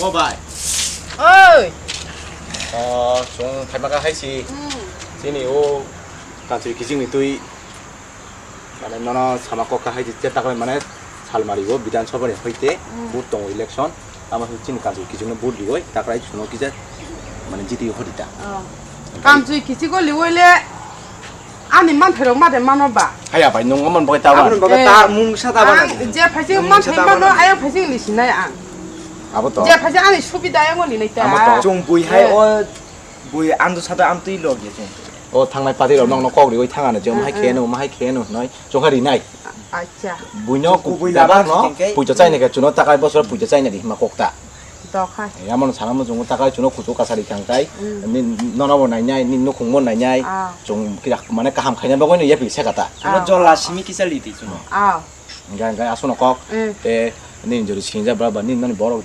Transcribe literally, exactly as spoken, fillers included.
O bai. Oi. O, chwng phaima kha hai si. Hmm. Chini o kansui kiching ni twi. Mane nono sama kok kha hai si, che takle mane salmari o Bidhan Sabha ni hoite Hmm. vote tongo election. Tamo chini kansui kiching no vote riwi takrai chwng no kisa mane jiti hori ta. Oh. Kansui kiching o liwi le Ani manthai rok ma de mano ba? Haya bai, nwng oman bagwi ta Aboni wan. Bagwi Eh. ta mung sa ta Ang bana. Je phaising Mung sa manthai ta mano, bana. Ayang phaising ni sinai ang. Abo to. Je phaising ani subida ayang ni nai ta. Abo to. Chung bui hai Eh. O bui ang do sa ta ang twi log ye chung. O thangnai party rok nokno kok riwi thangano je, Eh, mahai eh. Kheno, mahai kheno, noi. Chung ha rinai. Acha. Buino Chung kubui kubui labak labak no, hingke. Puito chaina khe chuno takai bosor puito chaina di hima kokta. Dokhai. Yamon sana mo chungo takai chuno kuchu kasari kangkai. Mm. Ni nono bo nainai, ni nukhung bo nainai. Ah. Chung kirak mane kaham khaina bagwi no yapi sekata. Chuno Ah. Jola simi kisa liti chuno. Ah. Gai gai asuno kok. Mm. Te ni jori sinja bra ba ni nani borok